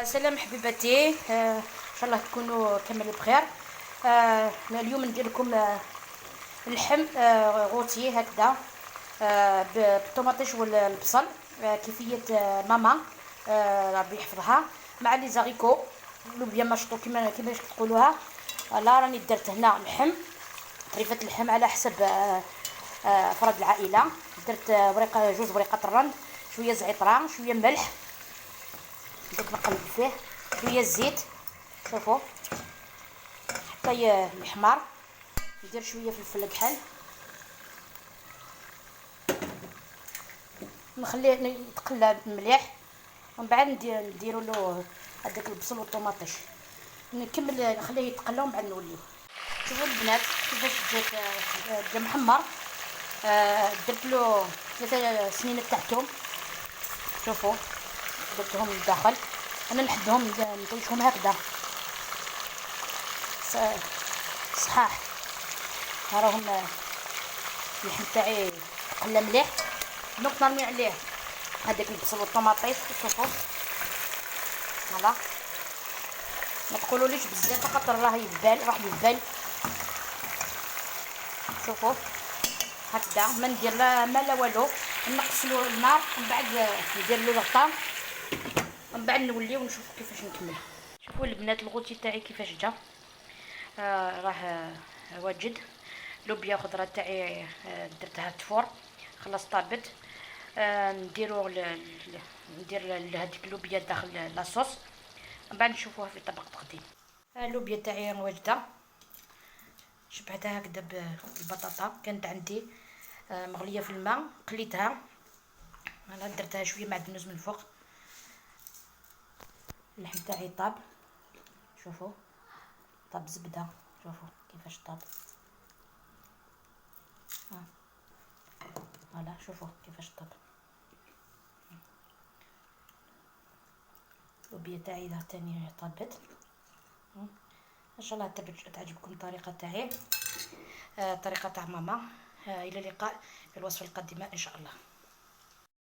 سلام حبيباتي، ان شاء الله تكونوا كامل بخير. اليوم ندير لكم اللحم rôti هكذا بالطوماطيش والبصل، كيفية ماما ربي يحفظها، مع les haricots لوبيا ماشطو كيما تقولوها. voilà راني درت هنا اللحم، طريفه اللحم على حسب افراد العائله. درت ورقة جوج ورقات الرند، شوية زعتره، شوية ملح، دوك نقلب فيه شوية الزيت، شوفوا حتى يحمر. ندير شوية فلفل كحل، نخليه يتقلى مليح، ومن بعد نديروا له هذاك البصل والطوماطيش. نكمل نخليه يتقلى ومن بعد نوليو. شوفوا البنات كيفاش جات، جا محمر. درت له 3 سنين تاع الثوم، شوفوا درتهم للداخل. انا نحبهم نطيشهم هكذا صحاح. راهم اللحم تاعي تقلى مليح. donc نرمي عليه هذاك البصل والطوماطيش. شوفوا voilà، ما تقولوليش بزاف خاطر راه يذبل، راح يذبل. شوفوا هكذا، ما ندير لا ما لا والو، نقصلو النار ومن بعد ندير له الغطا، ومن بعد نوليو ونشوفوا كيفاش نكملها. شوفوا البنات ال rôti تاعي كيفاش جا، راه واجد. لوبيا خضرة تاعي درتها تفور، خلاص طابت. نديرو ندير هذيك اللوبيا داخل la sauce، من بعد نشوفوها في طبق تقديم. اللوبيا تاعي واجدة، شبعتها هكذا بالبطاطا، كانت عندي مغليه في الماء، قليتها انا، درتها شوية معدنوس من الفوق. اللحم تاعي طاب، شوفوا طاب زبدة، شوفوا كيفاش طاب. voilà شوفوا كيفاش طاب. اللوبيا تاعي ثاني طابت. ان شاء الله تعجبكم الطريقة تاعي، الطريقة تاع ماما. الى اللقاء في الوصفة القادمة ان شاء الله.